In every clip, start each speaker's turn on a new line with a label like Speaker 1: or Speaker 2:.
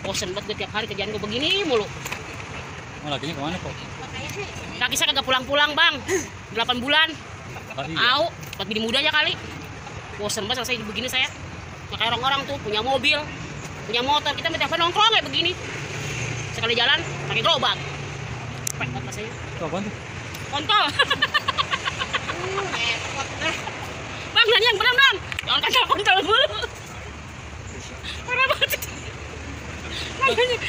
Speaker 1: Bosen banget gue tiap hari kerjaan gue begini mulu.
Speaker 2: Oh, lakinya kemana kok?
Speaker 1: Laki saya kagak pulang-pulang bang, 8 bulan.
Speaker 2: Iya.
Speaker 1: Au, buat bini mudanya kali. Bosen banget selesai begini saya. Nggak kayak orang-orang tuh punya mobil, punya motor, kita minta nongkrong kayak begini. Sekali jalan pakai gerobak. Capek banget rasanya.
Speaker 2: Itu apaan tuh?
Speaker 1: Kontol. Bang, nanya yang benar bang. Jangan kata kontol mulu. Parah banget.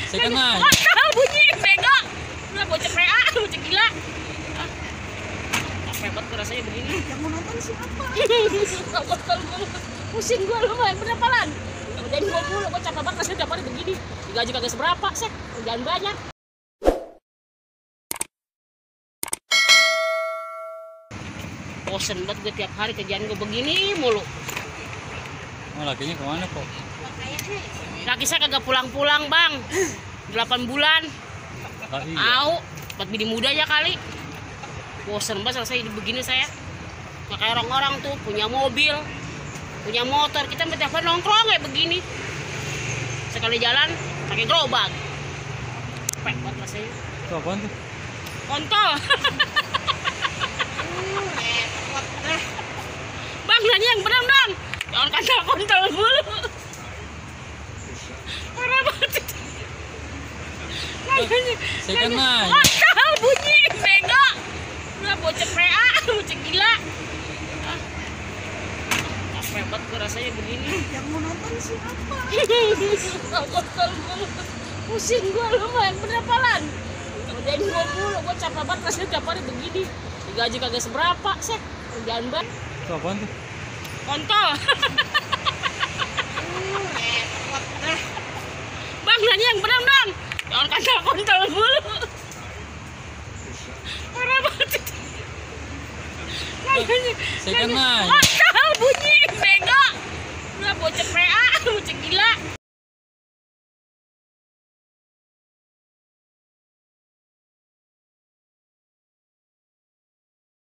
Speaker 2: Saya kan nanya.
Speaker 1: Kontol bunyi, bego. Udah bocek PA, bocek gila. Capek banget rasanya begini.
Speaker 3: Yang mau nonton siapa?
Speaker 1: Kontol mulu. Pusing gue lu main berapa lan? Kerjain gue mulu, gue capek banget rasanya tiap hari begini. Digaji kagak seberapa, sek. Kerjaan banyak. Bosen banget gue tiap hari kerjaan gue begini mulu.
Speaker 2: Oh, lakinya kemana kok?
Speaker 1: Laki saya kagak pulang-pulang bang, 8 bulan.
Speaker 2: Iya.
Speaker 1: Au, buat bini mudanya kali. Bosen banget selesai begini saya. Nggak kayak orang-orang tuh punya mobil, punya motor, kita minta nongkrong kayak begini. Sekali jalan pakai gerobak. Capek banget rasanya.
Speaker 2: Itu apaan tuh?
Speaker 1: Kontol. Bang, nanya yang benar bang. Jangan kata kontol mulu. Parah banget.
Speaker 2: Saya kan nanya.
Speaker 1: Kontol bunyi, bego. Udah bocek PA, bocek gila. Capek banget gue rasanya begini.
Speaker 3: Yang mau nonton siapa?
Speaker 1: Kontol mulu. Pusing gue lu main berapa lan? Kerjain gue mulu, gue capek banget rasanya tiap hari begini. Digaji kagak seberapa, sek. Kerjaan banget.
Speaker 2: Itu apaan tuh?
Speaker 1: Kontol. Bang, nanya yang benar bang. Jangan kata kontol mulu. Parah banget.
Speaker 2: Saya kan nanya.
Speaker 1: Kontol bunyi, bego. Udah bocek PA, bocek gila.